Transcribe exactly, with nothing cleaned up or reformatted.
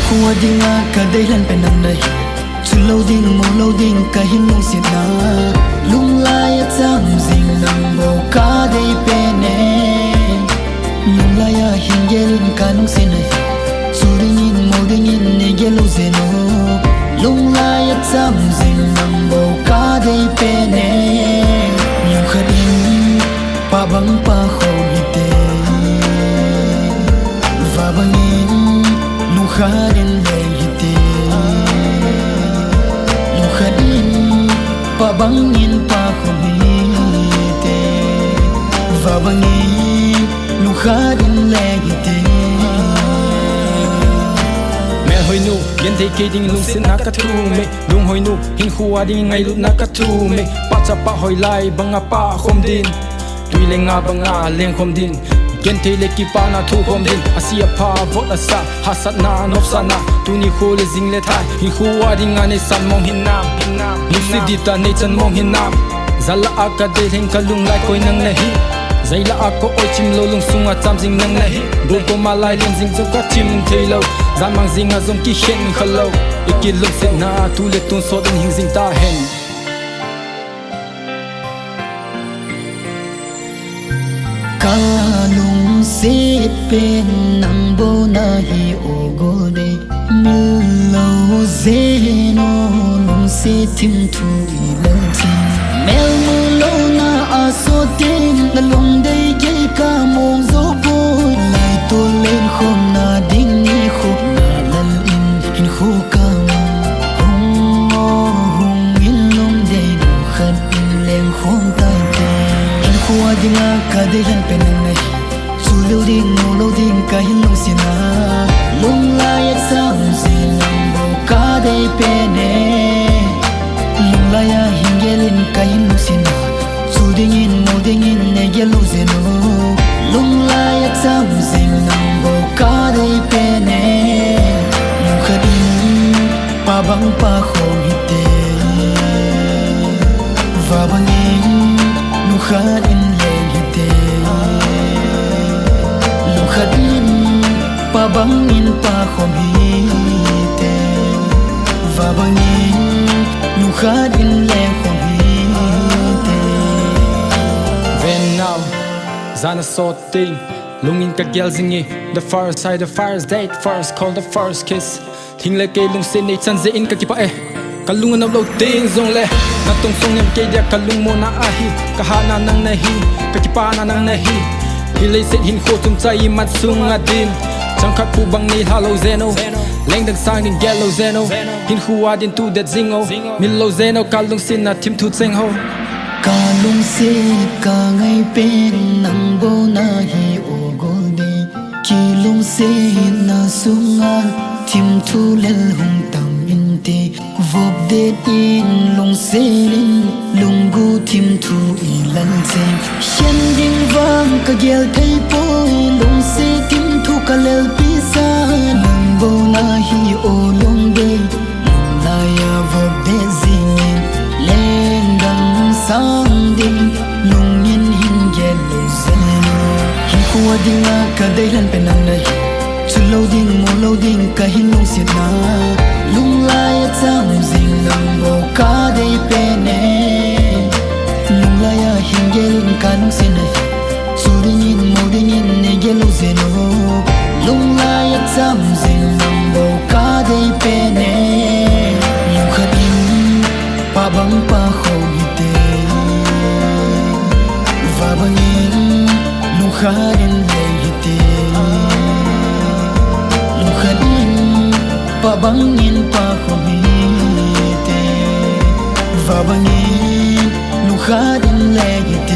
Kua dinga kadei lhen pen nang nahi. Chulou ding, mulou ding kahin lungset na. Lunglai a cham jing nang bou kadei pen e. Lunglai a hin gel in kalungset nahi. Chu dingin, mu dingin nei gel lou jeng o. Lunglai a cham jing nang bou kadei pen e. Lungkhat in, pa bang pa khom hite. Va bangin, lungkhat in leng hite. Lungkhat in, pa bangin pa khom hite. Va bangin, lungkhat in leng hite. Melhoinu, genthei kei ding lungsetna kathum e. Lunghoi nu, hinkho a ding ngailutna kathum e. Pachat pa hoilai banga pa khom din. Tui le nga banga leng khom din. Genthei le kipana thu khom din. Ase apha vot asa, hahsatna nopsahna. Tuni kho le jing le thai, hinkho a dinga nei san mong hinam. Lungset dita nei chan mong hinam. Jala a kadei lheng kalunglai koi nang nahi. Jaila a ka oi chim lou lungsunga cham jing nang nahi. Gol koma lai leng jing jong kachim thei lou. Jan mang jinga jong kikhen kha lou. I kilungsetna tu le tun sot in hing jing tahen. Kalungset pen nang bou nahi o Goldei. Mil lou jeng o lungset thim thu i lal thim. Mel mu louna a sot teng nalung dei kei kamong jou poi. Lai tol leng khomna ding nikho nalal in hinkho kama hung o hung in lungdei lungkhat in leng khom taite. Hinkho a dinga kadei lhen pen nang nahi. Chulou ding, mulou ding kahin lungset na. Lunglai a cham jing nang bou kadei pen e. Lunglai a hin gel in kahin lungset na. Chu dingin, mu dingin nei gel lou jeng o. Lunglai a cham jing nang bou kadei pen e. Lungkhat in, pa bang pa khom hite. Va bangin, lungkhat in leng hite. Lungkhat in, pa bangin pa khom hite. Va bangin, lungkhat in leng khom hite. Ven nau, jan a sot teng, lungin kagel jing e. The first sight, the first date, first call, the first kiss. Thing le kei lungset nei chan jeh in kakipah e. Kalung anop lou teng jongle, natong song nem kei dia kalungmona ahi. Kahatna nang nahi, kakipana nang nahi. Hi leiset hinkho chomcha imat sunga din. Chang khat phu bang nei lha lou jeng o. Lengdang sang ding gel lou jeng o. Hinkho a din tu det jing o. Mil lou jeng o, kalungsetna thim thu cheng ho. Kalungset kangai pen nang bou nahi o Goldei. Kilungsetna sunga thim thu lel hung tam inte. Vop det in lungset in, lunggu thim thu i lal cheng. Khen ding vang kagel thei poi, lungset thim thu kalelpi sa. Nang bou nahi o Lungdei. Lunglai a vop det jing in, lengdang sang ding, lungin hin gel lou jeng o. Hinkho a dinga kadei lhen pen nang nahi. Chulou ding, mulou ding kahin lungset na. Lunglai a cham jing nang bou kadei pen e. Lunglai a hin gel in kalungset nahi. Chu dingin, mu dingin nei gel lou jeng o. Lunglai a cham jing nang bou kadei pen e. Lungkhat in, pa bang pa khom hite. Va bangin, lungkhat in leng hite. Lungkhat in, pa bangin pa khom hite. Va bangin, lungkhat in leng hite.